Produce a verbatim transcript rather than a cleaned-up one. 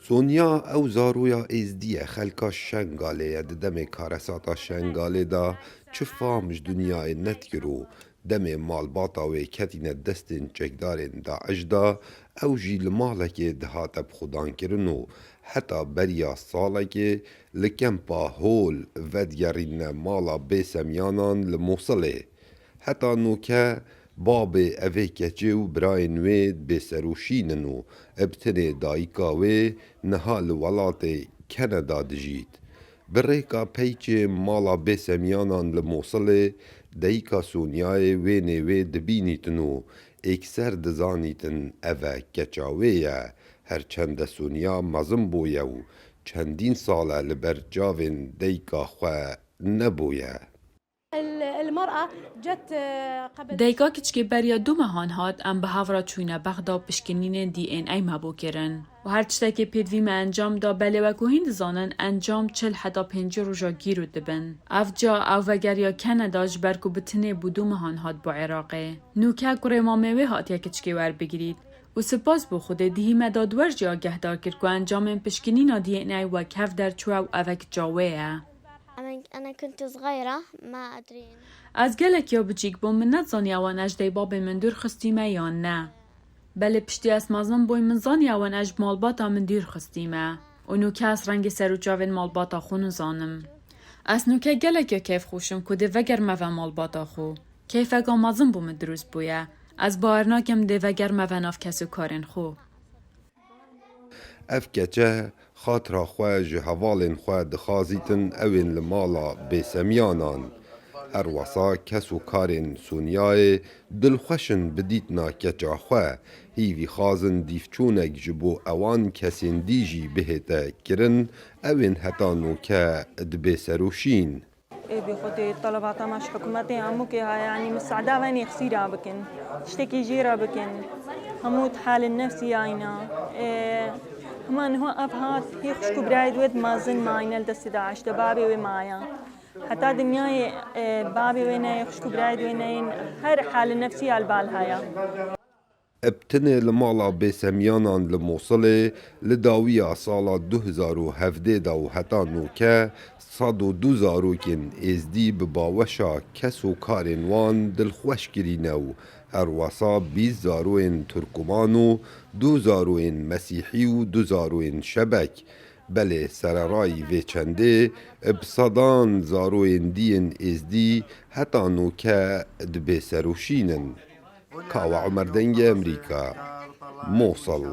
Sonya ew zaroya êzdî ye, xelka Şengalê ye. Di demê karesata Şengalê de çi fam ji dinyayê nedikir û demê malbata wê ketîne destên çekdarên DAIŞ de, ew jî li malekê dihate bixwedankirin û heta beriya salekê li kempa Hol vedigerîne mala bêsemyanan li Mosilê. Heta nûke babê evê keçê û birayên wê bêserûşîn in û bi tenê dayika wê niha li welatê Keneda dijît. Bi rêka peyçê mala bêsemyanan li Mosilê dayika Sonyayê wênê wê dibînîtin û êkser dizanîtin eve keça wê ye. Her çende Sonya mezin bûye û çendîn sal e li ber çavên dayika xwe nebûye. ال- المرأة جت آه، قبل Dayika kiçikê beriya du mehan hat, em bi hev re çûyne Bexda û pişkinînên D N A me bû kirin. Û her tiştekê pêdivî me encam da, belê wekû hîn dizanin encam çil heta pêncî roja gîrû dibin. Ev ca ew vegeriya Keneda ji ber ku bi tinê bû du mehan hat bû Iraqê. Nûke kurê mamê wê hatiye kiçikê werbigirît. Û spas bo Xwedê dihî me dadwer jî agehdar kir ku encamên pişkinîna D N A wek hev derçûye û ev e kiça wê ye. أنا أنا كنت صغيرة ما أدري. Ez gelek ya biçîk bûm, min nezaniya wan ez ji dayik babê min dûr xistîme yan ne. Belê piştî ez mezin bûyim, min zaniya wan ez ji malbata min dûr xistîme. Û nûke ez rengê ser û çavên malbata xwe nizanim. Ez nûke gelek ya keyfxweş im ku dê vegerime ve malbata xwe. Keyfeka mezin bo min dirust bûye. Ez bawer nakim dê vegerime ve nav kes û karên xwe. Ev keçe xatira xwe ji hevalên xwe dixazîtin ewên li mala bêsemyanan. Her wesa kes û karên Sonyayê dilxweş in bi dîtina keça xwe. Hîvî xazin dîvçûnek ji bo ewan kesên dî jî bihête kirin, ewên heta nûke dibê serûşîn. Ê bi xwe tê telebata me ji hikûmetê hemûkê heye, yanî misaada venê xisîra bikin. Tiştekî jê re bikin. Hemû halin nefsî yayna. Ê, hema niha ev hat, hê xwişk û birayê wê di mezin mayne li destê DAIŞ de, babê wê maya. Heta dinyayê, ê, babê wê neyê, xwişk û birayê wê neyên, her halin nefsî ya li bal heye. Bi tenê li mala bêsemyanan li Mosilê li dawiya sala du hezar û hevdeh de û heta nûke sed û du zarokên êzdî bi baweşa kes û karên wan dilxweş kirîne û her wesa bîst zaroyên Turkuman û du zaroyên Mesîhî û du zaroyên Şebek. Belê sererayî vê çendê bi sedan zaroyên dî yên êzdî heta nûke dibê serûşîn in. Kawa Omer, Dengê Emerîka, Mosul.